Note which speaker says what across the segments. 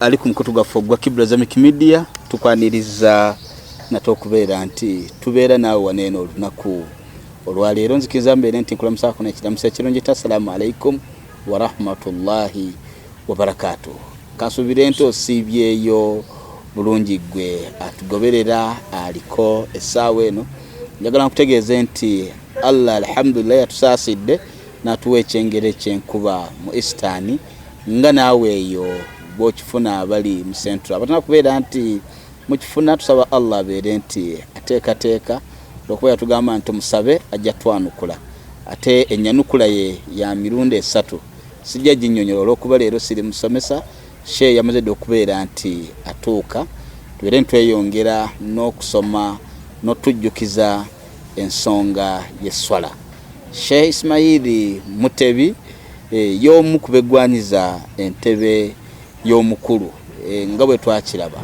Speaker 1: Ali ku mukutu gwaffe ogwa Kibra Islamic Media, tukwaniriza nate okubeera nti tubeera naawe wano eno olunaku olwaleero. Nzikiriza mbeere nti nkulamusaako n'ekiramuso ekirungi ta assalamu alaikum warahmatullahi wabarakatuh. Kansuubire nti osiibyeyo bulungi ggwe atugoberera aliko essaawa eno. Njagala nkutegeeze nti Allah alhamdulillah yatusaasidde n'atuwa ekyengera ekyenkuba mu Eastern, nga naawe eyo bw'okifuna. Abali mu Central abatana kubeera nti mukifuna, tusaba Allah abeere nti ateekateeka, olwokuba yatugamba nti musabe ajja twanukula, ate enyanukula ye ya mirundi esatu. Sijja ginyonyola olwokuba leero siri musomesa. She yamaze dde okubeera nti atuuka, tubeere ntweyongera n'okusoma n'otujjukiza ensonga y'esswala. Sheikh Ismaili Mutebi y'omu ku beggwanyiza entebe y'omukulu nga bwe twakiraba.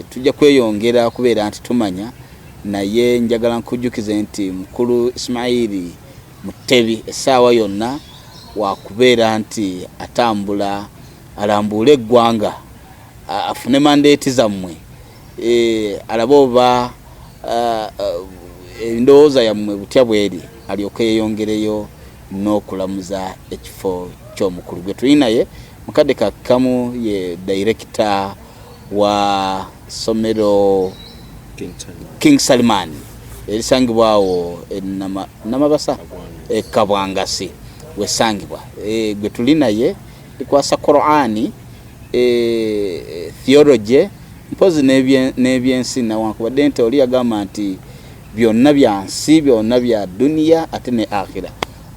Speaker 1: Tujja kweyongera kubeera nti tumanya, naye njagala nkujjukize nti mukulu Ismaili Mutebi essaawa yonna wakubeera nti atambula alambuule eggwanga, afune mandate zammwe, alabe oba endowooza yammwe butya bweri, alyoke yeyongereyo n'okulamuza ekifo ky'omukulu. Gwe tuli naye mukadde kakamu ye director wa ssomero King Salman erisangibwawo Namabasa Kabwangasi wesangibwa. Gwe tuli naye likwasa Qurani, theology, mpozi n'ebyensi, nawankubadde nti oli yagamba nti byonna byansi, byonna bya duniya ate ne akhira,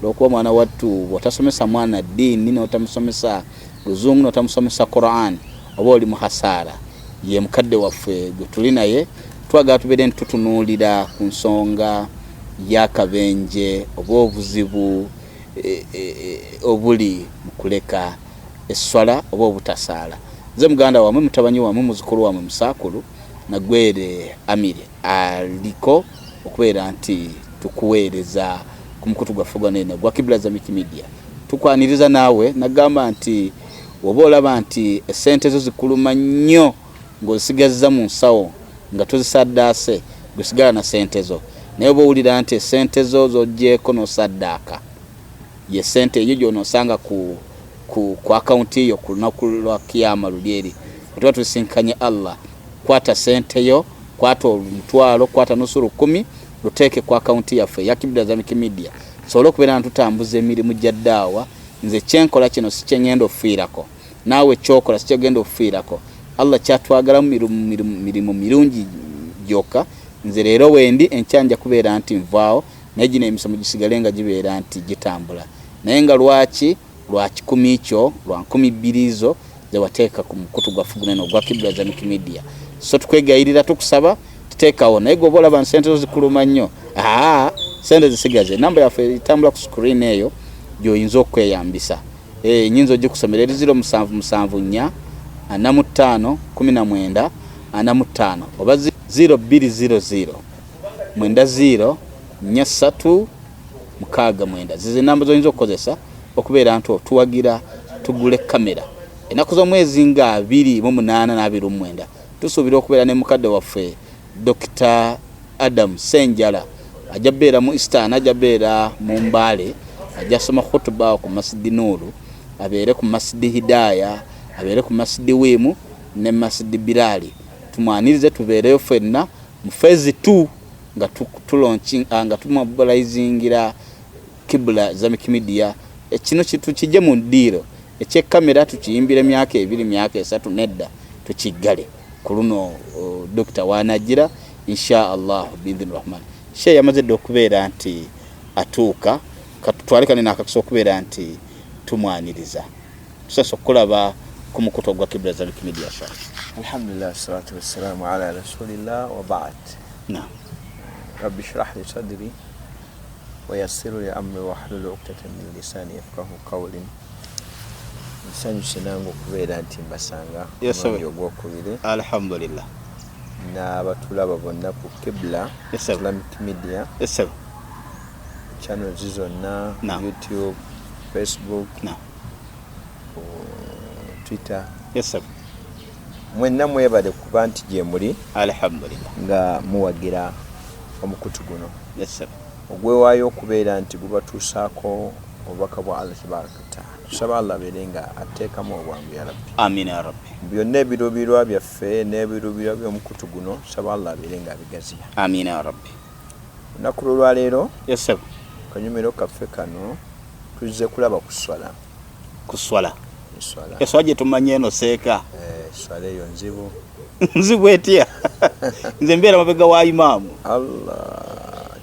Speaker 1: olwokuba mwana wattu bw'otasomesa mwana ddiini, n'otamusomesa Luzungu, n'otamusomesa Quran, oba oli mu hasaara. Ye mukadde waffe gwe tuli naye. Twagala tubeere nti tutunuulira ku nsonga y'akabenje oba obuzibu obuli mu kuleka esswala oba obutasaala. Nze muganda wamwe, mutabanyi wamwe, muzukulu wamwe, musaakulu Nagwere Amiri, aliko okubeera nti tukuweereza ku mukutu gwaffe gwanene gwa Kibla Islamic Media. Tukwaniriza naawe. Nagamba nti oba olaba nti esente zo zikuluma nnyo ng'ozisigazza mu nsawo nga tozisaddaase, gwe sigala na sente zo. Naye oba owulira nti esente zo z'oggyeeko n'osaddaaka ye sente eyo gy'onoosanga ku akawunti yo ku lunaku lwa kiyama luli eri bwe tuba tusisinkanye Allah, kwata sente yo, kwata omutwalo, kwata nusu lukumi, luteeke ku akawunti yaffe eya Kibla Islamic Media, tusobole okubeera nga tutambuza emirimu gya ddaawa. Nze kyenkola kino si kye ngenda okufiirako, naawe kyokola si kyogenda okufiirako. Allah kyatwagalamu mirimu mirungi gyokka. Nze leero wendi, enkya nja kubeera nti nvaawo, naye gino emisomo gisigale nga gibeera nti gitambula. Naye nga lwaki? Lwa 100 kyo, lwa 2000 zo zewateeka ku mukutu gwaffe gunene ogwa Kibla Islamic Media. So tukwegayirira, tukusaba, tuteekawo. Naye gweoba olaba nti sente zo zikuluma nnyo, aa, sente zisigaze. Enamba yaffe etambula ku screen eyo gy'oyinza okweyambisa. Nyinza ogikusomera, eri 0774 45 19 45 oba 0200 90 43 69. Zizo enamba zoyinza okukozesa okubeera nti otuwagira tugule kamera. Ennaku z'omwezi nga 28 na 29 tusuubira okubeera ne mukadde waffe Dr Adam Senjala. Ajja beera mu Eastern, ajja beera mu Mbale, ajja soma khutuba ku Masidi Nuuru, abeere ku Masidi Hidaya, abeere ku Masidi Wiimu ne Masidi Bilali. Tumwanirize, tubeereyo ffenna mu phase 2 nga nga tumobilizingira Kibla Islamic Media. Kino tukijje mu ddiiro ekyekamera, tukiyimbira emyaka 2, myaka 3, nedda, tukiggale ku luno. Dokita wanagira insha Allah biidhini rahman. She yamaze dde okubeera nti atuuka, katutwale kane nakakisa okubeera nti tumwaniriza. Tusasa okukulaba ku mukutu ogwa Kibla Islamic Media, sha.
Speaker 2: Alhamdulillah, salatu wassalamu ala rasulillah wa ba'd.
Speaker 1: Naam.
Speaker 2: Rabbi shrah li sadri wa yassir li amri wahlul uqdatan min lisani yafqahu qawli. Nsanyuse nange okubeera nti mbasanga omulundi ogwokubiri.
Speaker 1: Alhamdulillah.
Speaker 2: N'abatulaba bonna ku Kibla Islamic Media channels zonna, YouTube, Facebook, Twitter.
Speaker 1: Yes, sir.
Speaker 2: Mwenna mwebale kuba nti gye muli.
Speaker 1: Alhamdulillah.
Speaker 2: Nga muwagira omukutu guno.
Speaker 1: Yes, sir.
Speaker 2: Ogwewaayo okubeera nti gubatuusaako obubaka bwa Allah tabaraka wataala. Tusaba Allah abeere nga ateekamu obwangu ya Rabbi.
Speaker 1: Amina ya Rabbi.
Speaker 2: Byonna ebiruubirwa byaffe n'ebiruubirwa by'omukutu guno, tusaba Allah abeere nga abigaziya.
Speaker 1: Amina ya Rabbi.
Speaker 2: Olunaku lw'olwaleero,
Speaker 1: Yes, sir.
Speaker 2: kanyumiro kaffe kano tuzze kulaba ku swala.
Speaker 1: Ku swala.
Speaker 2: Eswala.
Speaker 1: Eswala gye tumanyi eno seeka.
Speaker 2: Eswala eyo nzibu.
Speaker 1: Nzibu etya? Nze mbeera mabega wa imaamu.
Speaker 2: Allah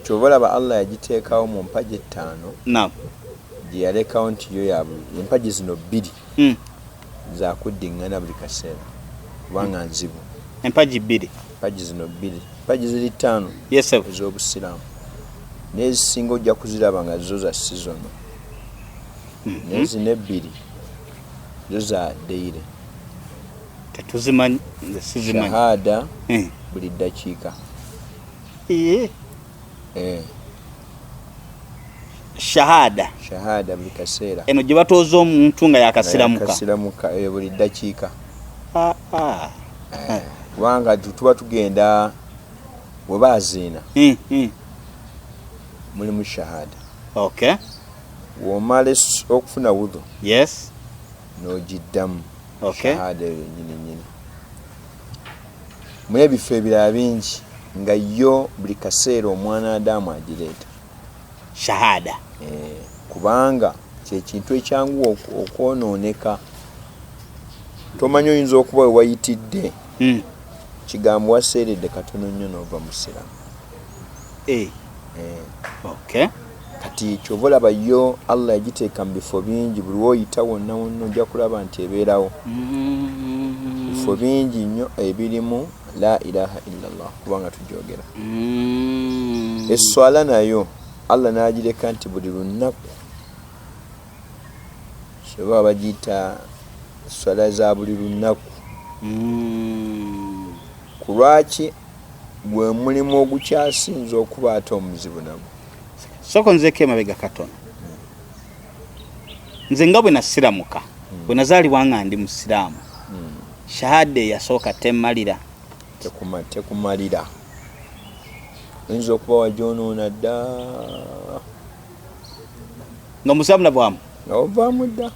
Speaker 2: kyova olaba Allah yagiteekawo mu mpagi 5.
Speaker 1: Naam.
Speaker 2: Gye yalekawo nti yo ya empagi zino 2. Zakuddiŋŋana buli kaseera kubanga nzibu.
Speaker 1: Empagi 2.
Speaker 2: Empagi zino 2. Empagi ziri 5.
Speaker 1: Yes, sir.
Speaker 2: Ez'obusiraamu. N'ezisinga ojja kuziraba nga zo za season. Naye zino 2 zo za daily.
Speaker 1: Tetuzimanyi, nze sizimanyi.
Speaker 2: Shahada buli ddakiika.
Speaker 1: Shahada.
Speaker 2: Shahada buli kaseera.
Speaker 1: Eno gye batooza omuntu nga yakasiramuka.
Speaker 2: Yakasiramuka, buli ddakiika. Kubanga tuba tugenda we baaziina. Mulimu shahada.
Speaker 1: Okay.
Speaker 2: W'omala okufuna wudhu.
Speaker 1: Yes.
Speaker 2: N'ogiddamu.
Speaker 1: Okay.
Speaker 2: Shahada eyo nnyini nnyini. Muli ebifo ebirala bingi nga yo buli kaseera omwana Adamu agireeta.
Speaker 1: Shahada.
Speaker 2: Kubanga kye kintu ekyanguwa okwonooneka. Tomanyi oyinza okuba we wayitidde. Kigambo waseeredde katono nnyo n'ova mu Busiraamu.
Speaker 1: Okay.
Speaker 2: Kati ky'ova olaba yo Allah yagiteeka mu bifo bingi, buli w'oyita wonna wonna ojja kulaba nti ebeerawo. Bifo bingi nnyo ebirimu la ilaha illallah kubanga tugyogera. Esswala nayo Allah n'agireka nti buli lunaku so baba bagiyita swala za buli lunaku. Ku lwaki gwe mulimu ogukyasinze okuba ate omuzibu nagwo?
Speaker 1: Soko nzeko emabega katono. Nze nga bwe nasiramuka, bwe nazaalibwa nga ndi musiraamu, shahada eyasooka temmalira.
Speaker 2: Tekumalira. Oyinza okuba wagyonoona dda.
Speaker 1: Nga musiraamu navaamu?
Speaker 2: Nga ovaamu dda.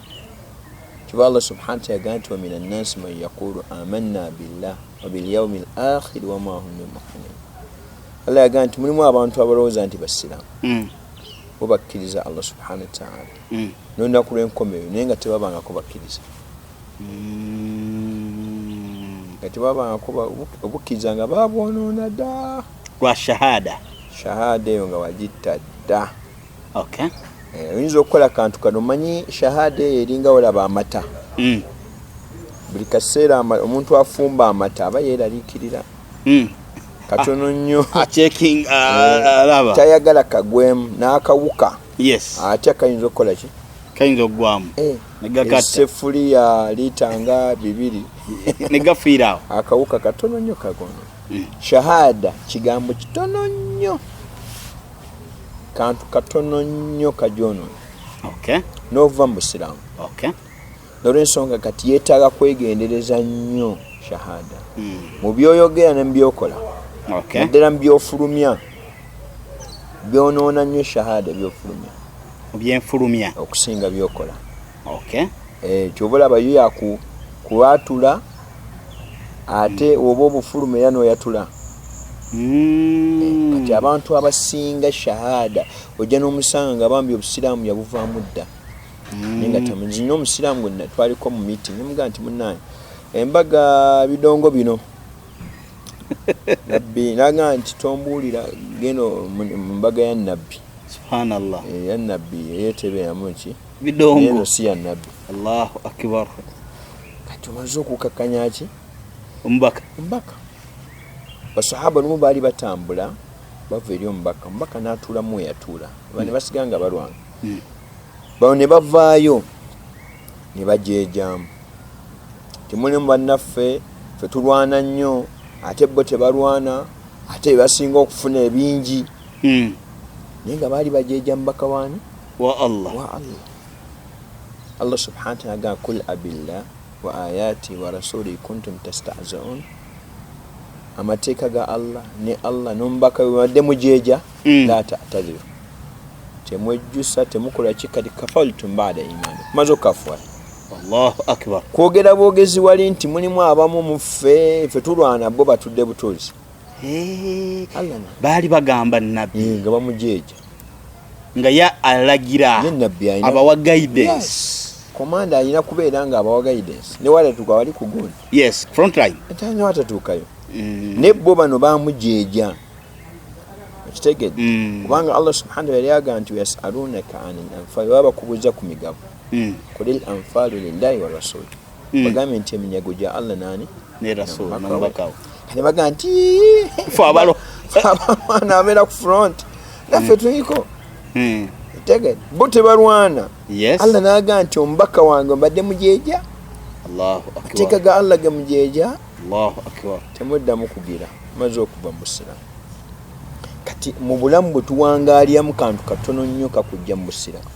Speaker 2: Kiba Allah subhanahu wa ta'ala yagamba nti wa minan nasi man yaqulu amanna billah wa bil yawmil akhir wa ma hum bimu'minin. Allah yagamba nti mulimu abantu abalowooza nti basiraamu. Bo bakkiriza Allah subhanahu wa ta'ala. N'olunaku lw'enkomerero naye nga tebabangako bakkiriza. Nga tebabangako obukkiriza nga baabwonoona dda.
Speaker 1: Lwa shahada.
Speaker 2: Shahada eyo nga wagitta dda.
Speaker 1: Okay.
Speaker 2: Oyinza okukola kantu kano, omanyi shahada eyo eringa olaba amata. Buli kaseera omuntu afumba amata aba yeeraliikirira. Katono nnyo.
Speaker 1: Checking, alaba.
Speaker 2: Tayagala kagwemu n'akawuka.
Speaker 1: Yes.
Speaker 2: Ate kayinza okukola ki?
Speaker 1: Kayinza okugwamu. Ne gakatta.
Speaker 2: Essefuliya liita nga 2.
Speaker 1: Ne gafiira awo.
Speaker 2: Akawuka katono nnyo kagono. Shahada kigambo kitono nnyo. Kantu katono nnyo kagyonoona.
Speaker 1: Okay.
Speaker 2: N'ova mu Busiraamu.
Speaker 1: Okay.
Speaker 2: N'olwensonga kati yeetaaga kwegendereza nnyo shahada. Mu by'oyogera ne mu by'okola.
Speaker 1: Okay.
Speaker 2: Naddala mu by'ofulumya. Byonoona nnyo shahada by'ofulumya.
Speaker 1: Mu byenfulumya.
Speaker 2: Okusinga by'okola.
Speaker 1: Okay.
Speaker 2: Ky'oba olaba yo yakuwatula ate oba obufuluma era n'oyatula. Kati abantu abasinga shahada ojja n'omusanga nga bambi obusiraamu yabuvaamu dda. Naye nga tamanyi. Nze nina omusiraamu gwe twaliko mu meeting, ne mugamba nti munnange embaga bidongo bino. Nabbi n'agamba nti tombuulira genda mu mbaga ya Nabbi.
Speaker 1: Subhanallah.
Speaker 2: Ya Nabbi eyeetebeeramu ki?
Speaker 1: Bidongo.
Speaker 2: Eno si ya Nabbi.
Speaker 1: Allahu akbar.
Speaker 2: Kati omaze okukakkanya ki?
Speaker 1: Omubaka.
Speaker 2: Omubaka. Basahaba lumu baali batambula bava eri omubaka, omubaka n'atuulamu we yatuula. Bano ne basigala nga balwana. Bano ne bavaayo ne bajeejaamu. Temulimu bannaffe, ffe tulwana nnyo, ate bo tebalwana, ate be basinga okufuna ebingi. Naye nga baali bajeeja mubaka waani?
Speaker 1: Wa Allah.
Speaker 2: Wa Allah. Allah subhanahu wa ta'ala agamba kul abillah Wa ayati wa rasuli kuntum tastahziun. Amateeka ga Allah ne Allah n'omubaka we badde mujeeja. La ta'tadhiru, temwejjusa, temukola ki. Kati kafartum bada imani, maze okukafuwala.
Speaker 1: Allahu akbar.
Speaker 2: Kwogera bwogezi wali nti mulimu abamu muffe, ffe tulwana, bo batudde butuuzi. Allah
Speaker 1: Baali bagamba Nabbi
Speaker 2: nga bamujeeja.
Speaker 1: Nga ya alagira
Speaker 2: Ne Nabbi alina
Speaker 1: abawa guidance.
Speaker 2: Yes. Komanda alina kubeera nga abawa guidance, ne watatuuka wali ku gundi.
Speaker 1: Yes, front line.
Speaker 2: Ne watatuukayo. Ne bo bano bamujeeja, okitegedde? Kubanga Allah subhanahu yali agamba nti yasalunaka ani anfal, baba bakubuuza ku migabo. Kulil anfalu lillahi wa rasul. Bagambye nti eminyago gya Allah nani?
Speaker 1: Ne rasul.
Speaker 2: N'omubaka we.
Speaker 1: N'omubaka we.
Speaker 2: Kati bagamba nti
Speaker 1: Fe abalo
Speaker 2: abalwana abeera ku front, naffe tuliko. Tegedde, bo tebalwana. Allah n'agamba nti omubaka wange mbadde mujeeja.
Speaker 1: Allahu
Speaker 2: Mateeka
Speaker 1: akbar.
Speaker 2: ga Allah ge mujeeja.
Speaker 1: Allahu akbar.
Speaker 2: Temuddamu kugira, maze okuva mu busiraamu. Kati mu bulamu bwe tuwangaaliramu, kantu katono nnyo kakujja mu busiraamu.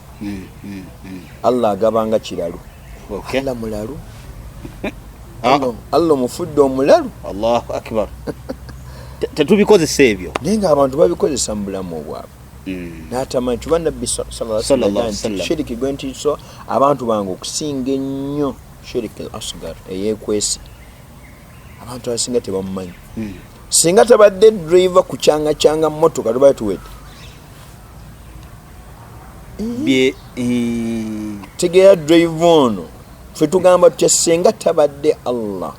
Speaker 2: Allah agabanga kiralu. Allah mulalu. Allah omufudde omulalu.
Speaker 1: Allahu akbar. Tetubikozesa ebyo.
Speaker 2: Naye ng'abantu babikozesa mu bulamu obwabwe. N'atamanyi kuba Nabbi
Speaker 1: Sallallahu
Speaker 2: sallallahu
Speaker 1: alaihi wasallam.
Speaker 2: Shiriki gwe ntiiso abantu bange okusinga ennyo, shiriki al asgar, eyeekwesi, abantu abasinga tebamumanyi. Singa tabadde driver kucyangacyanga mmotoka, tubaye tuwedde.
Speaker 1: Bye
Speaker 2: Tegeera, driver ono ffe tugamba tutya singa tabadde Allah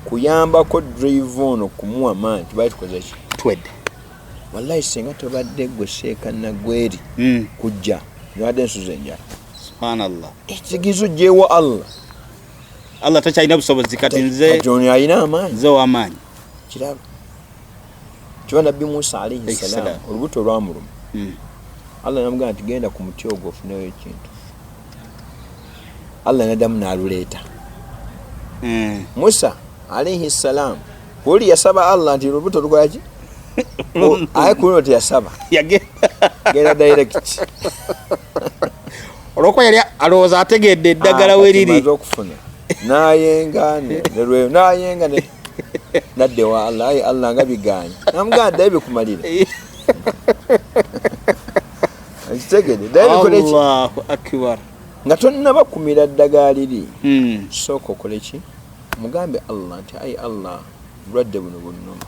Speaker 2: kuyambako driver ono kumuwa maanyi, tubaye tukoze ki?
Speaker 1: Tuwedde.
Speaker 2: Wallahi singa tobadde gwe Seeka Nagweri kujja, nibadde nsuza enjala.
Speaker 1: Subhanallah.
Speaker 2: Ekitegeeza ogyewo Allah.
Speaker 1: Allah takyalina busobozi kati, nze
Speaker 2: Kati ono alina amaanyi.
Speaker 1: Nze ow'amaanyi.
Speaker 2: Kiraba kiba Nabbi Musa alaihi
Speaker 1: Alayhi
Speaker 2: salam
Speaker 1: salam.
Speaker 2: olubuto lwamuluma. Allah namugamba nti genda ku muti ogwo ofuneyo ekintu. Allah naddamu n'aluleeta. Musa alaihi salam kuli yasaba Allah nti lubuto lukolaki, aye kuluno teyasaba. Genda direct.
Speaker 1: Olwokuba yali alowooza ategedde eddagala
Speaker 2: Ah,
Speaker 1: we
Speaker 2: kati
Speaker 1: riri.
Speaker 2: maze okufuna nayenga nayenga nadde wa Allah, aye Allah nga biganye, namugamba ddayo bikumalire. Ekitegedde, ddayo bikole ki?
Speaker 1: Allahu akbar.
Speaker 2: Nga tonnaba kumira ddagala liri, sooka okole ki? Mugambe Allah nti ayi Allah, bulwadde buno bunnuma,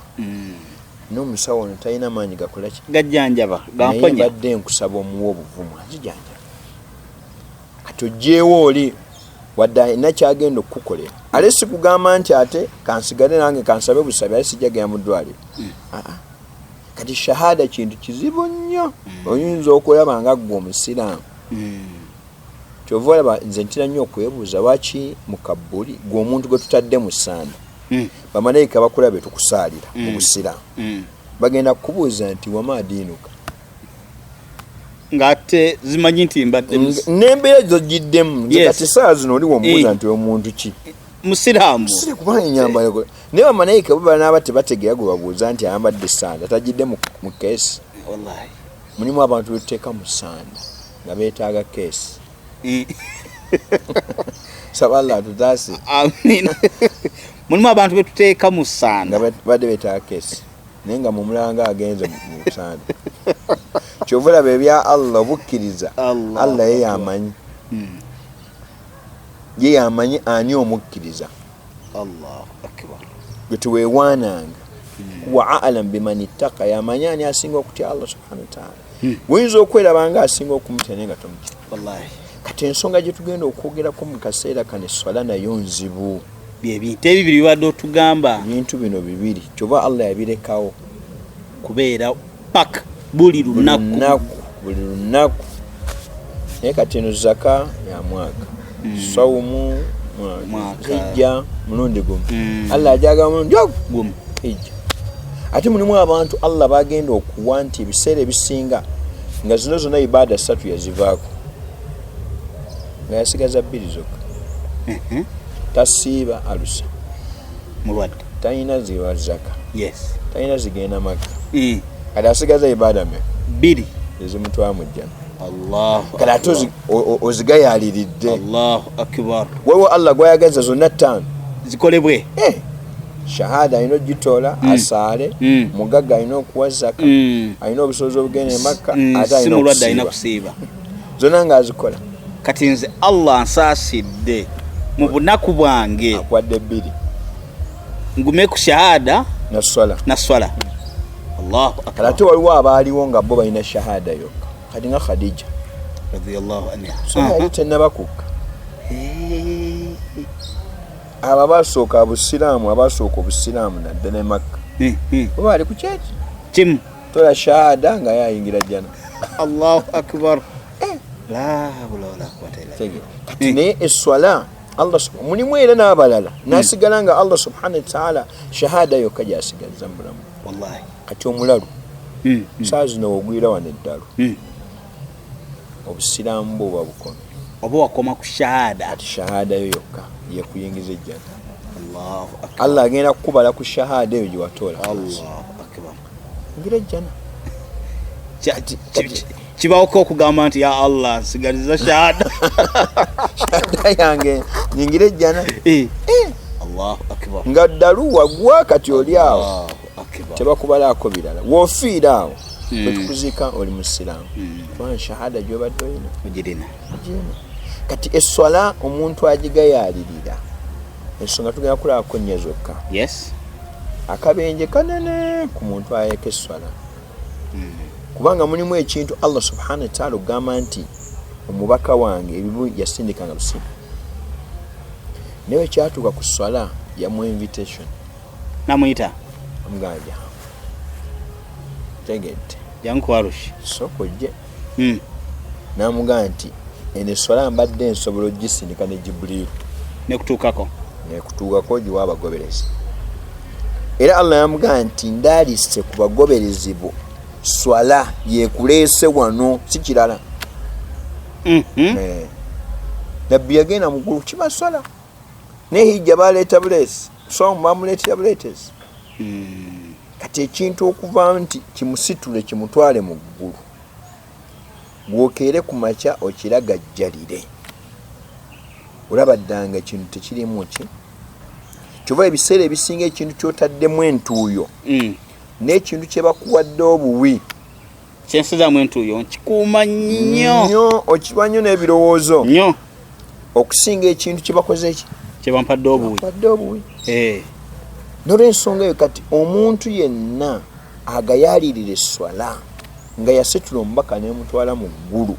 Speaker 2: n'omusawo ono talina maanyi gakola ki?
Speaker 1: Gajjanjaba.
Speaker 2: Naye
Speaker 1: Gamponya.
Speaker 2: mbadde nkusaba omuwa obuvumu azijanjaba. Kati ogyewo oli wadde alina kyagenda okukukolera, ate si kugamba nti ate kansigale nange kansabe busabi, ate sijja genda mu ddwaliro. Ah, ah. Kati shahada kintu kizibu nnyo, oyinza okulaba nga ggwe omusiraamu. Kyova olaba nze ntira nnyo okwebuuza lwaki mu kabbuli gwe omuntu gwe tutadde mu ssaanda, bamalayika bakulabe tukusaalira mu busiraamu, bagenda kukubuuza nti wama diinuka?
Speaker 1: Ng'ate zimanyi nti mbadde
Speaker 2: N'embeera zogiddemu. Nze kati saa zino oli womubuuza nti omuntu ki?
Speaker 1: Musiraamu.
Speaker 2: Siri kubanga enyambala naye bamalayika bo banaaba tebategeera gwe babuuza nti ayambadde sanda tagidde mu keesi.
Speaker 1: Wallahi.
Speaker 2: Mulimu abantu betuteeka mu sanda nga beetaaga keesi. Saba Allah atutaase.
Speaker 1: Amiina. Mulimu abantu betuteeka mu
Speaker 2: Nga
Speaker 1: ssaanda
Speaker 2: badde beetaaga keesi, naye nga mumulaba nga agenze mu sanda. Kyova olaba ebya Allah obukkiriza,
Speaker 1: Allah
Speaker 2: Allah ye
Speaker 1: Akbar.
Speaker 2: yamanyi, ye yamanyi ani omukkiriza.
Speaker 1: Allahu akbar.
Speaker 2: Gwe teweewaananga, huwa alam biman ittaka, yamanyi ani asinga okutya Allah subhanahu wataala. Oyinza okweraba nga asinga okumutya naye nga tomutya.
Speaker 1: Wallahi.
Speaker 2: Kati ensonga gye tugenda okwogerako mu kaseera kano, eswala nayo nzibu.
Speaker 1: Byebintu ebibiri bibadde otugamba.
Speaker 2: Ebintu bino bibiri kyova Allah yabirekawo
Speaker 1: kubeera paka buli
Speaker 2: buli
Speaker 1: lunaku.
Speaker 2: Lunaku, buli lunaku. Naye kati eno zaka ya mwaka, sawumu mwaka,
Speaker 1: Mwaka.
Speaker 2: Hijja mulundi gumu. Allah ajaga mulundi ogwo
Speaker 1: Gumu.
Speaker 2: Hijja. Ate mulimu abantu Allah bagenda okuwa nti ebiseera ebisinga nga zino zonna ibaada ssatu yazivaako, nga yasigaza bbiri zokka. Tasiiba, alusa.
Speaker 1: Mulwadde.
Speaker 2: Talina ziwa zaka, talina zigenda Makka. Kati asigaza ibaada meka?
Speaker 1: Bbiri.
Speaker 2: Ezimutwala mu jjana.
Speaker 1: Allahu
Speaker 2: Kale ate
Speaker 1: akbar.
Speaker 2: ozigayaliridde.
Speaker 1: Allahu akbar.
Speaker 2: Waliwo Allah gwayagaza zonna ttaano
Speaker 1: zikolebwe.
Speaker 2: Shahada alina ogitoola, asaale, mugagga alina okuwa zaka, alina obusobozi obugenda e Makka, ate
Speaker 1: Si
Speaker 2: alina
Speaker 1: mulwadde alina
Speaker 2: okusiiba.
Speaker 1: kusiiba.
Speaker 2: Zonna ng'azikola.
Speaker 1: Kati nze Allah ansaasidde mu bunaku bwange,
Speaker 2: Akwadde bbiri,
Speaker 1: ngume ku shahada
Speaker 2: na swala.
Speaker 1: Na swala. Allahu
Speaker 2: Kale
Speaker 1: akbar.
Speaker 2: Ate waliwo abaaliwo nga bo balina shahada yokka, kati nga Khadija,
Speaker 1: Radiyallahu anha.
Speaker 2: So yali tennabakukka. Abo abasooka abusiraamu, abasooka obusiraamu naddala e Makka, oba ali ku kyeki
Speaker 1: kimu,
Speaker 2: tola shahada nga yayingira jjana.
Speaker 1: Allahu akbar, la hawla wala quwwata illa billah.
Speaker 2: Tegeera. Kati naye eswala Allah mulimu era n'abalala nasigala nga Allah subhanahu wataala shahada yokka gyasigaza mu bulamu.
Speaker 1: Wallahi.
Speaker 2: Kati omulalu saa zino wogwira wano eddalu, obusiraamu bwe buba bukomye.
Speaker 1: Oba wakoma ku shahada.
Speaker 2: Kati shahada yo yokka yekuyingiza ejjana.
Speaker 1: Allahu akbar.
Speaker 2: Allah agenda kukubala ku shahada eyo gyewatoola.
Speaker 1: Allahu akbar.
Speaker 2: Ngira ejjana.
Speaker 1: Kibawoko okugamba nti ya Allah, nsigaliza shahada.
Speaker 2: Shahada yange nyingira ejjana.
Speaker 1: Allahu akbar.
Speaker 2: Nga ddalu wagwa kati oli awo,
Speaker 1: Allahu akbar.
Speaker 2: tebakubalaako birala, wofiira awo bwetukuziika oli musiraamu, kubanga shahada gyobadde olina
Speaker 1: ogirina.
Speaker 2: Ogirina. Kati eswala omuntu agigayalirira, ensonga tugenda kulabako nnya zokka. Akabenje kanene ku muntu ayeka eswala, kubanga mulimu ekintu Allah subhanahu wataala okugamba nti omubaka wange ebibu yasindikanga busimu, naye kyatuuka ku swala yamuwa invitation.
Speaker 1: Namuyita.
Speaker 2: Amugamba, tegedde,
Speaker 1: jangu ku arushi.
Speaker 2: Sooka ojje. Namugamba nti eno eswala mbadde nsobola ogisindika ne Jibuliru
Speaker 1: nekutuukako.
Speaker 2: Nekutuukako giwa abagoberezi. Era Allah yamugamba nti ndaalise ku bagoberezi bo, swala yekuleese wano, si kirala. Nabbi yagenda muggulu kima swala, naye hijja baleeta buleesi, somu bamuleetera buleetezi. Kati ekintu okuva nti kimusitule kimutwale mu ggulu, gwokeere ku makya okiragajjalire, olaba ddanga ekintu tekirimu ki kyova ebiseera ebisinga ekintu kyotaddemu entuuyo n'ekintu kye bakuwadde obuwi.
Speaker 1: Kyensizaamu entuuyo nkikuuma nnyo.
Speaker 2: Nnyo, okiba nnyo n'ebirowoozo
Speaker 1: nnyo
Speaker 2: okusinga ekintu kye bakoze eki
Speaker 1: kyebampadde obuwi.
Speaker 2: Bakuwadde obuwi. Nolwensonga eyo kati omuntu yenna agayalirira eswala nga yasitula omubaka nemutwala mu ggulu,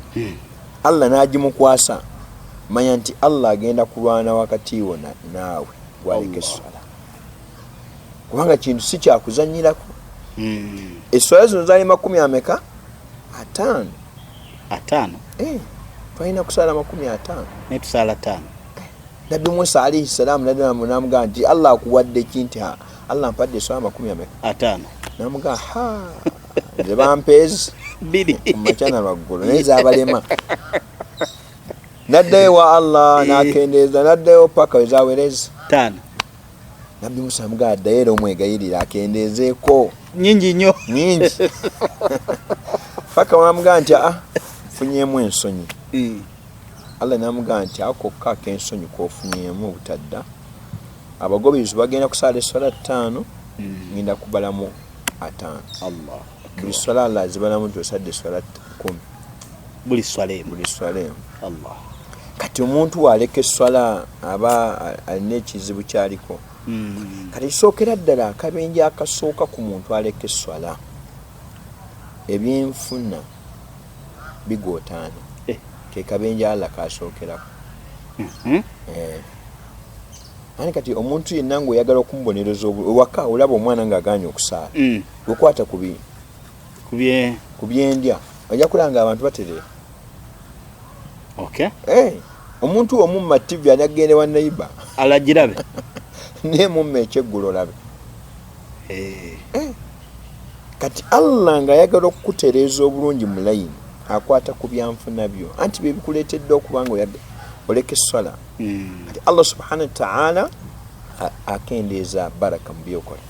Speaker 2: Allah n'agimukwasa, manya nti Allah agenda kulwana wakati wo naawe gwaleka
Speaker 1: Allah.
Speaker 2: Eswala, kubanga kintu si kyakuzanyirako. Eswala zino zaali makumi ameka? 50.
Speaker 1: 50.
Speaker 2: Twalina kusaala 50.
Speaker 1: Naye tusaala 5.
Speaker 2: Nabbi Musa alaihi salaamu namugamba nti Allah akuwadde ki? Nti "Ha, Allah mpadde eswala makumi ameka?"
Speaker 1: 50.
Speaker 2: Namugamba, ha, nze bampeezi
Speaker 1: 2.
Speaker 2: kumakya na lwaggulo, naye zabalema. Naddayo wa Allah n'akendeeza, naddayo paka wezawereza
Speaker 1: 5.
Speaker 2: Nabbi Musa amugamba addayo era omwegayirira akendeezeeko.
Speaker 1: Nyingi nnyo.
Speaker 2: Nyingi, paka wamugamba nti aa, nfunyeemu ensonyi. Allah namugamba nti akokka ak'ensonyi kofunyeemu obutadda, abagoberezi bagenda kusaala eswala 5, ngenda kubalamu 50.
Speaker 1: Allah.
Speaker 2: Buli swala Allah azibalamu nti osadde eswala 10.
Speaker 1: Buli swala emu.
Speaker 2: Buli swala emu.
Speaker 1: Allah.
Speaker 2: Kati omuntu waleka eswala aba alina ekizibu kyaliko. Kati kisookera ddala akabenje akasooka ku muntu aleka eswala, ebyenfuna bigootaana. Ke kabenje Allah kasookerako. Ani kati omuntu yenna ngaoyagala okumubonereza ewaka, olaba omwana ng'agaanye okusaala, wekwata ku
Speaker 1: kubye
Speaker 2: ku byendya, ojja kulaba nga abantu batereera. Omuntu omumma TV ani agende wa neighbor
Speaker 1: alagirabe.
Speaker 2: Naye mumma ekyeggulo olabe. Kati Allah ng'ayagala okukutereeza obulungi mu layini, akwata ku byanfuna byo, anti bye bikuleetedde okuba nga oleka esswala. Kati Allah subhanahu wataala akendeeza baraka mu byokola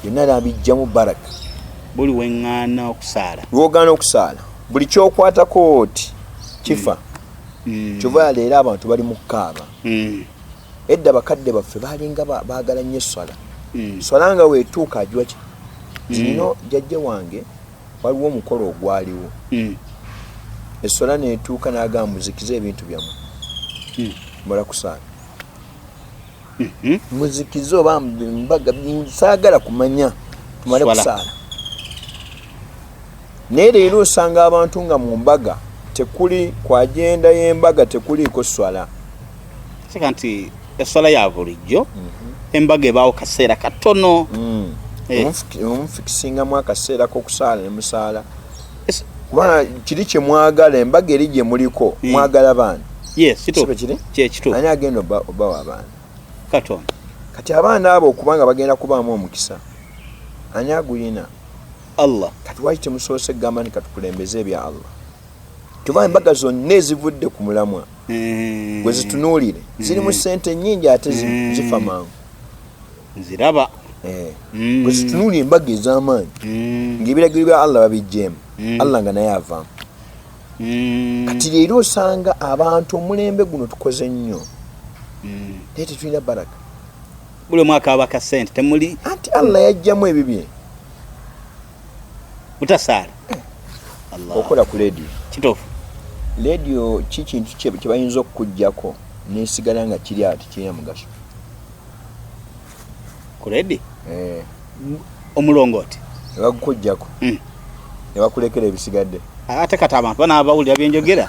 Speaker 2: byonna, nabijjamu baraka.
Speaker 1: Buli weŋŋaana okusaala.
Speaker 2: Lwogaana okusaala, Buli kyokwatako oti kifa. Kyova leero abantu bali mu kukaaba. Edda bakadde baffe balinga baagala nnyo esswala. Swala nga weetuuka agiwa ki zino. Jjajja wange waliwo omukolo ogwaliwo, esswala neetuuka n'agamba, "Muzikize ebintu byammwe, mala kusaala." Muzikize oba mbaga, saagala kumanya, tumale
Speaker 1: Swala.
Speaker 2: kusaala. Naye leero osanga abantu nga mu mbaga tekuli ku agenda y'embaga, tekuliiko swala.
Speaker 1: Seka nti esswala ya bulijjo, embaga ebaawo kaseera katono.
Speaker 2: Omufikisingamu akaseera k'okusaala ne musaala, kubanga kiri kye mwagala, embaga eri gye muliko. Mwagala baana.
Speaker 1: Yes,
Speaker 2: Si bwe kiri?
Speaker 1: Kyekituufu.
Speaker 2: Ani agenda obawa abaana?
Speaker 1: Katonda.
Speaker 2: Kati abaana abo okubanga bagenda kubaamu omukisa, ani agulina?
Speaker 1: Allah.
Speaker 2: Kati waki temusoose kugamba nti katukulembeze ebya Allah? Tuba embaga zonna ezivudde ku mulamwa gwe zitunuulire, zirimu sente nyingi ate zifa mangu.
Speaker 1: Nziraba.
Speaker 2: Gwe zitunuulire embaga ez'amaanyi ng'ebiragiro bya Allah babijjeemu, Allah nga naye avaamu. Kati leero osanga abantu omulembe guno tukoze nnyo, naye tetulina baraka.
Speaker 1: Buli omwaka aba kasente temuli.
Speaker 2: Anti Allah yajjamu ebibye.
Speaker 1: Butasaala. Allah.
Speaker 2: Okola ku leediyo.
Speaker 1: Kituufu.
Speaker 2: Leediyo ki kintu kye bayinza okukugjako nesigala nga kiri ati kirina mugaso?
Speaker 1: Ku redi?
Speaker 2: Eh.
Speaker 1: Omulongooti.
Speaker 2: Ne bagukugjako ne bakulekera ebisigadde.
Speaker 1: Ate kati abantu banaabawulira byenjogera.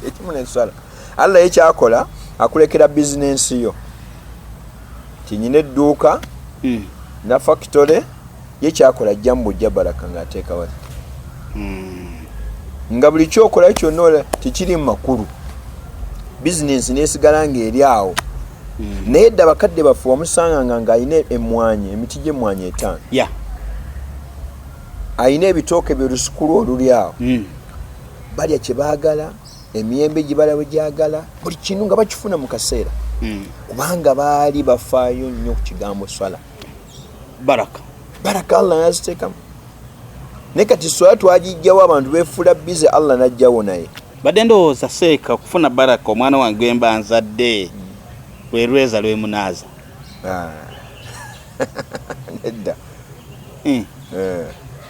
Speaker 2: Ekimu neswala, Allah ye kyakola, akulekera bizinensi yo tinyina edduuka na factory ye, kyakola ajjamu bujja baraka ng'ateeka wali, nga buli kyokola kyonna tekiri mu makulu, bizinensi nesigala ng'eri awo. Naye dda bakadde baffe wamusanganga ng'alina emmwanyi, emiti gy'emmwanyi 5, alina ebitooke bye, olusuku lwe oluli awo, balya kye baagala, emiyembe gibala bwe gyagala, buli kintu nga bakifuna mu kaseera, kubanga baali bafaayo nnyo ku kigambo swala.
Speaker 1: Baraka.
Speaker 2: Baraka Allah naziteekamu. Naye kati swala twagijjawo, abantu befuula bize, Allah najjawo naye.
Speaker 1: Badde ndowooza seeka okufuna baraka, omwana wange gwemba nzadde lwe lweza lwemunaaza.
Speaker 2: Ah. Nedda. Eh.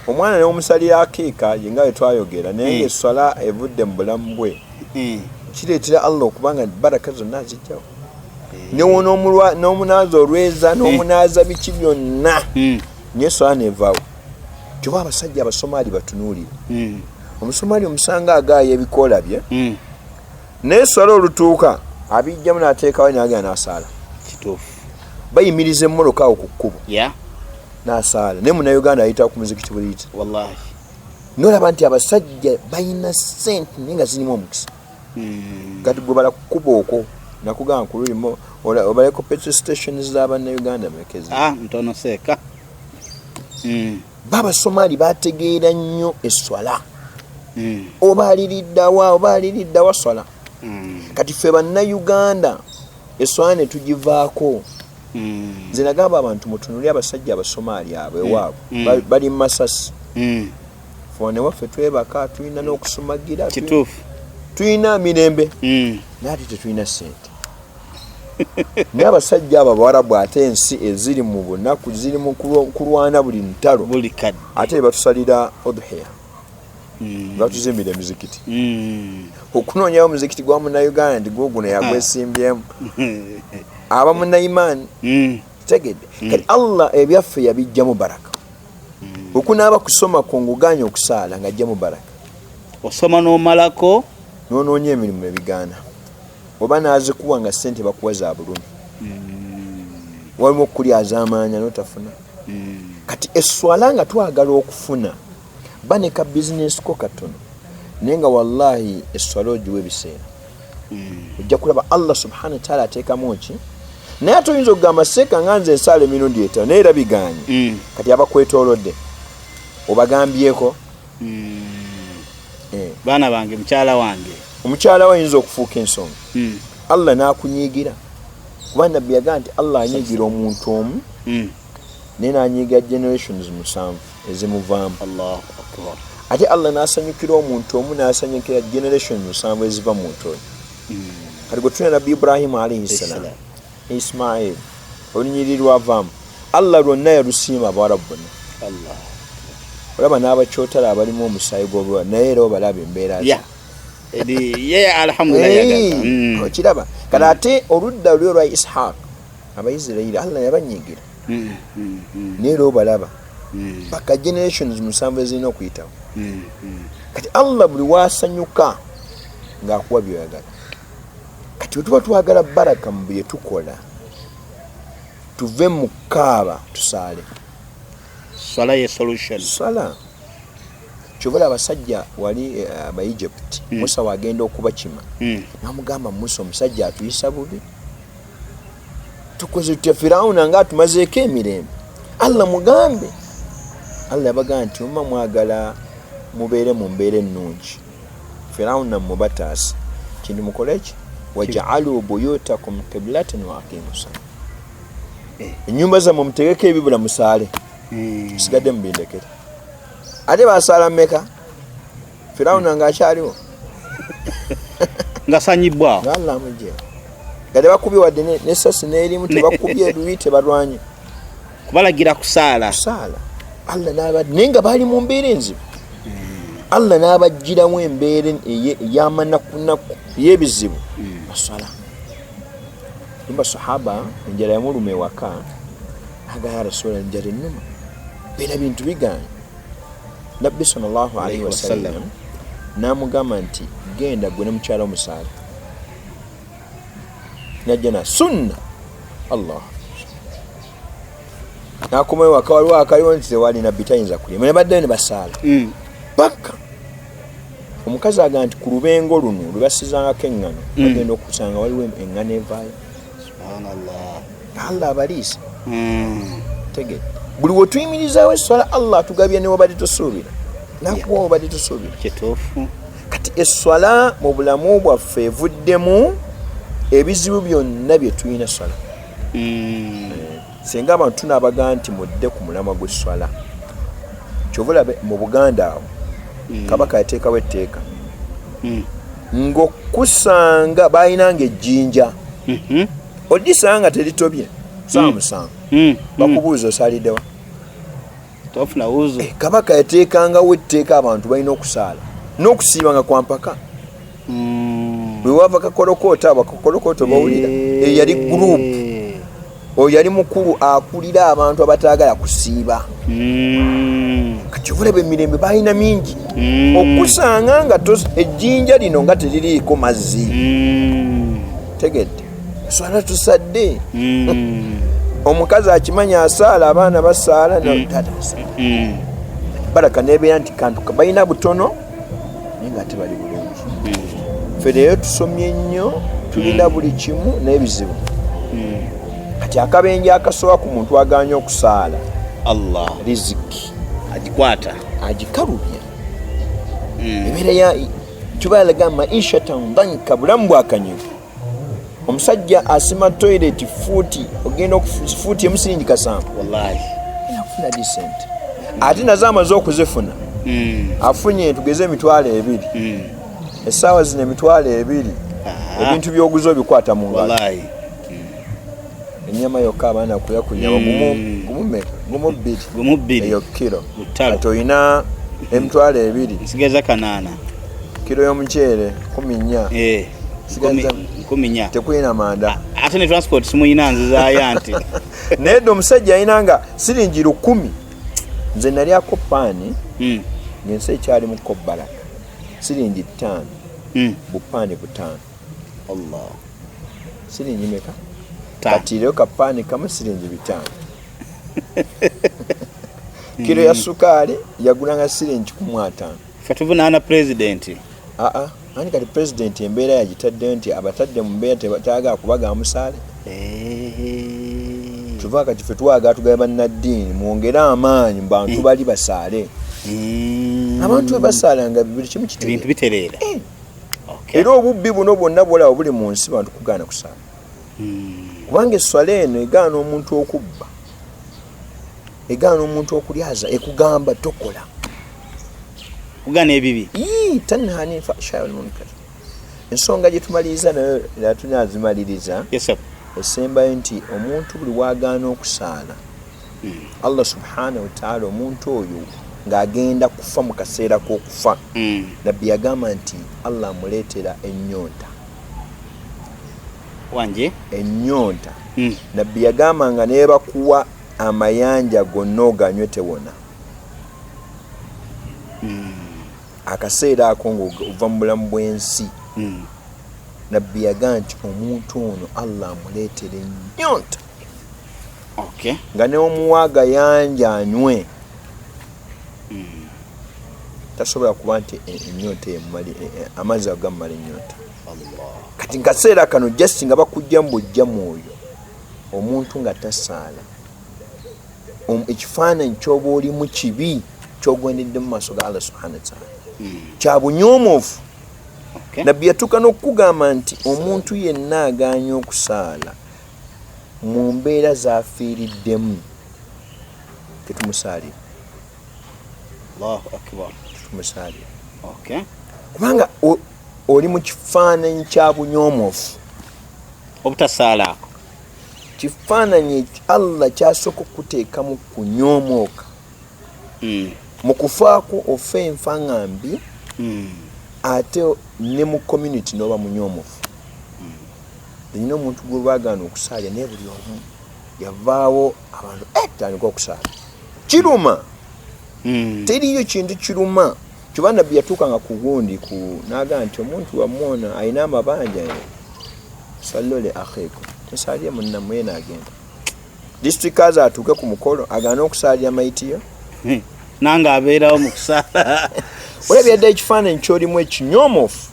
Speaker 2: Omwana neomusalira akiika ye nga bwe twayogera, naye ngaeswala evudde mu bulamu bwe, kireetera Allah okuba nga baraka zonna azijjawo. Newo n'omunaaza olweza n'omunaaza biki byonna, naye eswala nevaawo. Kyoba abasajja Abasomaali batunuulire. Omusomaali omusanga agaaya ebikoola bye, naye swala olutuuka abijjamu n'ateekawo nagenda n'asaala.
Speaker 1: Kituufu.
Speaker 2: Bayimiriza emmoloka awo ku kkubo n'asaala. Naye Munauganda ayita ku muzikiti buliyita.
Speaker 1: Wallahi.
Speaker 2: Nolaba nti abasajja balina sente naye nga zirimu omukisa. Kati gwe bala kukuba okwo nakugamba kululimu obaleko petrol stations z'abannayuganda mekezi.
Speaker 1: Ah, ntono seeka.
Speaker 2: Babasomaali bategeera nnyo eswala. Oba aliriddawa, oba aliriddawa swala. Kati ffe Bannayuganda eswala ne tugivaako. Nze nagamba abantu, mutunuli abasajja Abasomaali abo ewaabwe. Bali mu masasi. Ffe waffe twebaka, tulina n'okusumagira, tulina mirembe, naye ate tetulina sente. Naye abasajja abo Abawarabu, ate ensi eziri mu bunaku, ziri mu kulwana buli ntalo,
Speaker 1: buli kadde,
Speaker 2: ate batusalira odhiya, batuzimbira emizikiti. Okunoonyawo omuzikiti gwa Munnayuganda nti guguno yagwesimbyemu aba munnayimaani. Tegedde? Kati Allah ebyaffe yabijjamu baraka. Okunaaba kusoma kunguganya okusaala ng'ajjamu baraka.
Speaker 1: Osoma n'omalako.
Speaker 2: Nonoonya emirimu ebigaana, oba nazikuwa nga sente bakuwa za bulumi. Walimu okukulyaza amaanya notafuna. Kati eswala nga twagala okufuna, baneka bizinesi ko katono, naye nga wallahi eswala ogiwa ebiseera, ojja kulaba Allah subhana wataala ateekamu ki. Naye ate oyinza okugamba, seeka nga nze nsaala emirundi 5, naye era biganye. Kati abakwetoolodde obagambyeko? Eh.
Speaker 1: Baana bange, mukyala wange.
Speaker 2: Omukyala we ayinza okufuuka ensonga. Allah n'akunyiigira, kuba Nabbi yagamba nti Allah anyiigira omuntu omu, naye n'anyiiga generations 7 ezimuvaamu.
Speaker 1: Allahu akbar.
Speaker 2: Ate Allah n'asanyukira omuntu omu, n'asanyukira generation 7 eziva mu muntu oyo. Kati gwe tulina Nabbi Ibrahimu alaihi salam, Ismail, olunyiriri lwavaamu Allah lwonna yalusiima Abawarabu bonna.
Speaker 1: Allah.
Speaker 2: Olaba n'abakyotala abalimu omusaayi gw'obuwala, naye era obalaba embeera ze.
Speaker 1: Yeah. Ye alhamdulillah yagaza.
Speaker 2: Okiraba kati ate oludda luli olwa Ishaq, Abaisirairi Allah yabanyigira, naye era obalaba paka generations 7 ezirina okuyitawo. Kati Allah buli wasanyuka ng'akuwa byoyagala. Kati bwe tuba twagala baraka mu bye tukola, tuve mu kaaba tusaale.
Speaker 1: Swala ye solution.
Speaker 2: Swala. Kyova abasajja wali Abaegypt, Musa wagenda okubakima, namugamba, Musa, omusajja atuyisa bubi, tukoze tutya? Firawuna nga atumazeeko emirembe. Allah mugambe. Allah yabagamba nti muma mwagala mubeere mu mbeera ennungi, Firawuna mubataasa, kintu mukole ki? Wajaalu buyutakum qiblatan wa aqimu sala. Ennyumba zammwe mutegeko ebibula, musaale. Sigadde mubindekere. Ate basaala mmeka Firawuna ng'akyaliwo?
Speaker 1: Nga sanyibwa.
Speaker 2: Nga Allah amugye nga tebakubye wadde n'essasi n'erimu, tebakubye eruyi, tebalwanye.
Speaker 1: Kubalagira kusaala.
Speaker 2: Kusaala. Allah n'aba naye nga baali mu mbeera enzibu, Allah n'abaggyiramu embeera ey'amanakunaku, ey'ebizibu, basala. Yumba sahaba enjala yamuluma ewaka, aga ya Rasula, enjala ennuma, beera bintu biganye. Nabbi sallallahu alaihi wasallam n'amugamba nti genda gwe ne mukyala omusaala, najja na sunna. Allah nakomayo waka, waliwo akaliwo nti tewali, Nabbi tayinza kulya, ne baddayo ne basaala. Paka omukazi agamba nti ku lubengo luno lwe basizangako eŋŋano, bagenda okusanga waliwo eŋŋano evaayo.
Speaker 1: Subhanallah.
Speaker 2: Allah abaliisa. Tegedde, buli we tuyimirizaawo esswala, Allah atugabya ne wabadde tosuubira, nakuwa wabadde tosuubira.
Speaker 1: Kituufu.
Speaker 2: Kati esswala mu bulamu bwaffe evuddemu ebizibu byonna bye tulina, swala. Singa abantu tunaabaga nti mudde ku mulamwa gw'esswala, kyova olabe mu Buganda awo Kabaka yateekawo etteeka ng'okusanga balinanga ejjinja, odisanga nga teritobye saawa 7, bakubuuza osaliddewa.
Speaker 1: Tofuna wuzu.
Speaker 2: Kabaka yateekangawo etteeka, abantu balina okusaala n'okusiiba nga kwampaka. Bwe wava kakolokoota, abo kakolokoota bawulira, eyo yali group, oyo yali mukulu akulira abantu abataagala kusiiba. Kati obulaba emirembe balina mingi, okusanga nga ejjinja lino nga teririiko mazzi. Tegedde, swala tusadde. Omukazi akimanya asaala, abaana basaala, taata asaala. Baraka nebeera nti kantu balina butono naye nga ate bali bulungi. Ffe leero tusomye nnyo, tulina buli kimu n'ebizibu. Kati akabenje akasoba ku muntu aganye okusaala,
Speaker 1: Allah
Speaker 2: riziki
Speaker 1: agikwata.
Speaker 2: Agikalubya. Ebeera ya kibalaga maishatan danka, bulamu bwakanyigo. Omusajja asima toilet fuuti, ogenda fuuti emu siringi 70.
Speaker 1: Wallahi.
Speaker 2: Akufuna decent, ate nazo amaze okuzifuna, afunye tugeze 20,000. Essaawa zino 20,000, ebintu byoguza obikwata mu ngalo.
Speaker 1: Wallahi.
Speaker 2: Ennyama yokka abaana kulya ku nyama, gumu gumu meka? Gumu bbiri.
Speaker 1: Gumu bbiri.
Speaker 2: Eyo kiro.
Speaker 1: Lutalo.
Speaker 2: Kati olina 20,000.
Speaker 1: Nsigeza 800.
Speaker 2: Kiro y'omuceere 14. Sigaza-
Speaker 1: 14,000.
Speaker 2: Tekulina manda.
Speaker 1: Ate ne transport simuyina, nzizaayo nti.
Speaker 2: Naye dde omusajja alina nga siringi 1,000. Nze nalyako paani ng'ensi ekyalimuko baraka, siringi 5, bupaani 5.
Speaker 1: Allah.
Speaker 2: Siringi meka?
Speaker 1: Ttaano.
Speaker 2: Kati leero kapaani kamu siringi 5. Kiro ya sukaali yagulanga siringi 150.
Speaker 1: Ffe tuvunaana pulezidenti.
Speaker 2: Aa, ani kati pulezidenti embeera yagitaddeyo nti abatadde mu mbeera tayagala kubaga musaale. Tuva kati ffe twagala tugabe bannaddiini, mwongere amaanyi mu bantu bali basaale. Abantu bwe basaalanga buli kimu
Speaker 1: Ebintu
Speaker 2: kitereera.
Speaker 1: Bitereera. Okay.
Speaker 2: Era obubbi buno bwonna bwolaba buli mu nsi, bantu kugaana kusaala, kubanga esswala eno egaana omuntu okubba, egaana omuntu okulyaza, ekugamba tokola.
Speaker 1: Kugaana ebibi.
Speaker 2: Tanha anil fahshai wal munkar. Ensonga gye tumaliriza nayo era tunazimaliriza.
Speaker 1: Yes, sir.
Speaker 2: Esembayo nti omuntu buli wagaana okusaala, Allah subhanahu wataala, omuntu oyo ng'agenda kufa, mu kaseera k'okufa, Nabbi yagamba nti Allah amuleetera ennyonta.
Speaker 1: Wanje.
Speaker 2: Ennyonta. Nabbi yagamba nga nebakuwa amayanja gonna oganywe tewona. Akaseera ako ng'ova mu bulamu bw'ensi, Nabbi yagamba nti omuntu ono Allah amuleetera ennyonta nga neomuwa agayanja anywe tasobola kuba nti ennyonta amazzi ago gamumala ennyonta.
Speaker 1: Allah.
Speaker 2: Kati nkaseera kano just nga bakujja mu bujja mwoyo, omuntu nga tasaala, ekifaananyi kyoba olimu kibi kyogwendedde mu maaso ga Allah subhana wataala kya bunyoomofu. Nabbi yatuuka n'okukugamba nti omuntu yenna agaanye okusaala mu mbeera zafiiriddemu tetumusaalira.
Speaker 1: Allahu akbar.
Speaker 2: Tetumusaalira.
Speaker 1: Kubanga
Speaker 2: oli mu kifaananyi kya bunyoomofu.
Speaker 1: Obutasaala ako.
Speaker 2: Kifaananyi Allah kyasooka okuteekamu kunyoomooka. Mu kufaako ofa enfa nga mbi, ate ne mu community n'oba munyoomofu. Nina omuntu gwe baagaana okusaalya, naye buli omu yavaawo abantu, tandika okusaala kiruma. Teriyo kintu kiruma kyuba Nabbi yatuukanga ku gundi ku n'agamba nti omuntu wammwe alina amabanja, sallu li akhikum, musaalire munnammwe, ye n'agenda district aza atuuke ku mukolo agaana okusaalira mayitiyo.
Speaker 1: Nange abeerawo mu kusaala.
Speaker 2: Olabye dda ekifaananyi ky'olimu ekinyoomofu.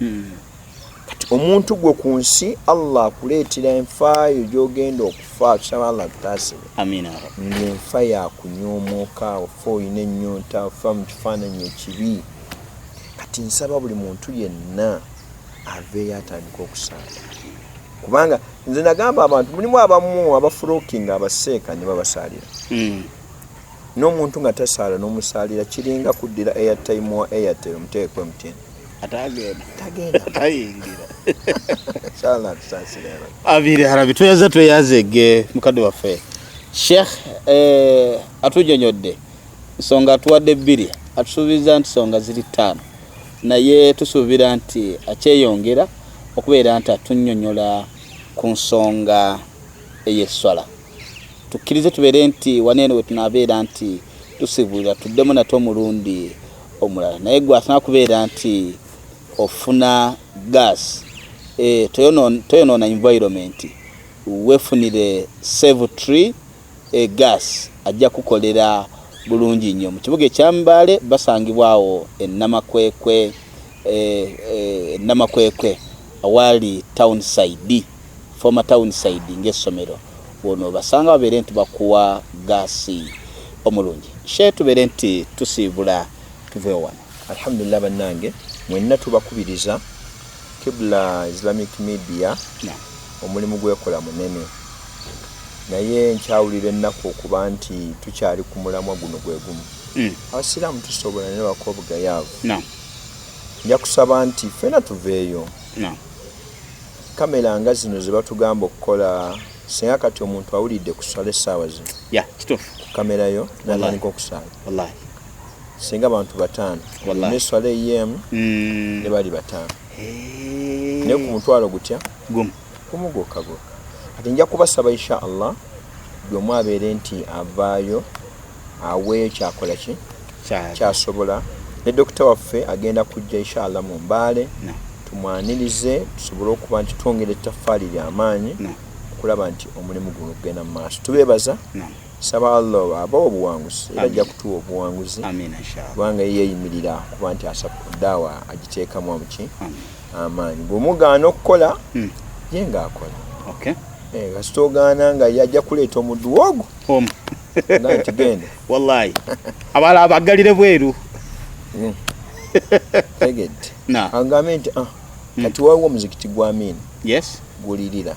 Speaker 2: Kati omuntu gwe ku nsi Allah akuleetera enfaayo gy'ogenda okufa, tusaba Allah tutaasire.
Speaker 1: Amina.
Speaker 2: Ng'enfa yakunyoomoka, ofa olina ennyonta, ofa mu kifaananyi ekibi. Kati nsaba buli muntu yenna aveeyo atandika okusaala, kubanga nze nagamba abantu mulimu abamu abafulokinga abaseeka ne babasaalira. N'omuntu nga tasaala n'omusaalira kiringa kuddira airtime wa Airtel omuteeko MTN.
Speaker 1: Atagenda.
Speaker 2: Tagenda.
Speaker 1: Tayingira.
Speaker 2: Inshallah tusaasire.
Speaker 1: Abiri harabi tweyaza tweyazege mukadde waffe Sheikh, atunyonyodde nsonga, atuwadde bbiri, atusuubiza nti nsonga ziri ttaano, naye tusuubira nti akyeyongera okubeera nti atunyonyola ku nsonga ey'esswala. Tukkirize tubeere nti waneeno we tunaabeera nti tusibulira tuddemu nate omulundi omulala, naye gwe asana kubeera nti ofuna gas, toyonoona environment, weefunire Save Tree gas, ajja kukolera bulungi nnyo. Mu kibuga ekyambaale basangibwawo enamakwekwe, Namakwekwe awaali town side, former town side, ng'essomero wono basanga babeere nti bakuwa gaasi omulungi. She tubeere nti tusiibula tuveewo wano.
Speaker 2: Alhamdulillah, bannange mwenna tubakubiriza Kibla Islamic Media. Omulimu gwekola munene, naye nkyawulira ennaku okuba nti tukyali ku mulamwa guno gwe gumu. Abasiraamu tusobola, naye bako obugayaavu. Nja kusaba nti ffena tuveeyo. Kamera nga zino ze batugamba okukola, singa kati omuntu awulidde ku swala essaawa zino
Speaker 1: ya kituufu
Speaker 2: ku kamera yo natandika okusaala,
Speaker 1: wallahi
Speaker 2: singa bantu 5
Speaker 1: Wallahi.
Speaker 2: neswala eyemu ne bali 5, naye ku mutwalo gutya?
Speaker 1: Gumu.
Speaker 2: Gumu gwokka gwokka. Kati nja kubasaba insha Allah buli omu abeere nti avaayo aweeyo kyakola ki kyasobola, ne dokita waffe agenda kujja insha Allah mu Mbaale, tumwanirize tusobole okuba nti twongera ettaffaali lyamaanyi okulaba nti omulimu guno gugenda mu maaso. Tubeebaza, saba Allah abawa obuwanguzi era ajja kutuwa obuwanguzi,
Speaker 1: Amina inshallah.
Speaker 2: Kubanga ye yeeyimirira kuba nti daawa agiteekamu amuki
Speaker 1: Amin.
Speaker 2: amaanyi. Bw'omugaana okukola, ye ng'akola. Kasita ogaana nga ye ajja kuleeta omuddu ogwo
Speaker 1: Omu.
Speaker 2: nga nti genda.
Speaker 1: Wallahi abalala abaggalire bweru.
Speaker 2: Tegedde?
Speaker 1: Na.
Speaker 2: Agambe nti ah, kati waliwo omuzikiti gwa Amini gulirira.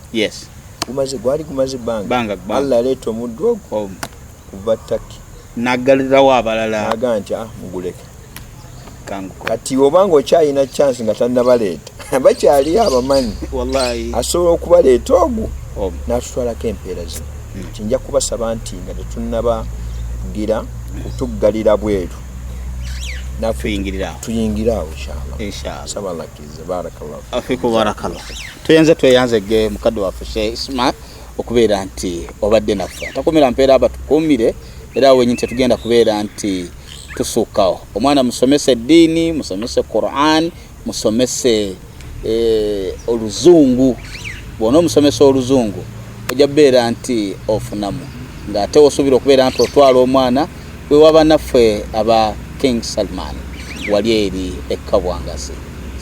Speaker 2: Gumaze, gwali gumaze ebbanga.
Speaker 1: Bbanga, bbanga.
Speaker 2: Allah aleeta omuddu ogwo
Speaker 1: Omu.
Speaker 2: kuva Taki
Speaker 1: Naggalirawo abalala.
Speaker 2: Nagaa nti ah, muguleke. Kati obanga okyalina chance nga tannabaleeta, bakyaliyo abamanyi, asobola okubaleeta ogwo n'atutwalako empeera zino. Kati nja kubasaba nti nga tetunnaba kugira kutuggalira bweru, tuyingire awo inshallah. Saba Allah akkirize. Barakallahu
Speaker 1: fikum. Barakallah. Tweyanze, tweyanze ge mukadde waffe Sheikh Isma okubeera nti obadde naffe. Atakumira mpeera abatukuumire, era awo wenyini tetugenda kubeera nti tusukkawo. Omwana musomese eddiini, musomese Quran, musomese oluzungu. Bwona omusomesa oluzungu ojja kubeera nti ofunamu, ng'ate osuubira okubeera nti otwala omwana wewaba naffe aba King Salman wali eri ekabwangasi.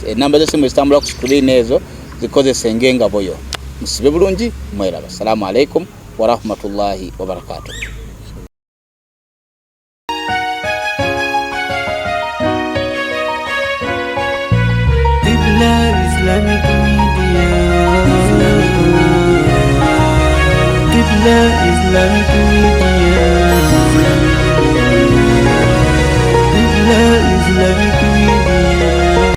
Speaker 1: Enamba z'essimu ezitambula ku screen ezo zikozese ng'engabo yo. Musibe bulungi, mweraba. Assalamu alaikum warahmatullahi wabarakatuh.
Speaker 3: Qibla Islamic Media. Islamic Media. Qibla Islamic Media.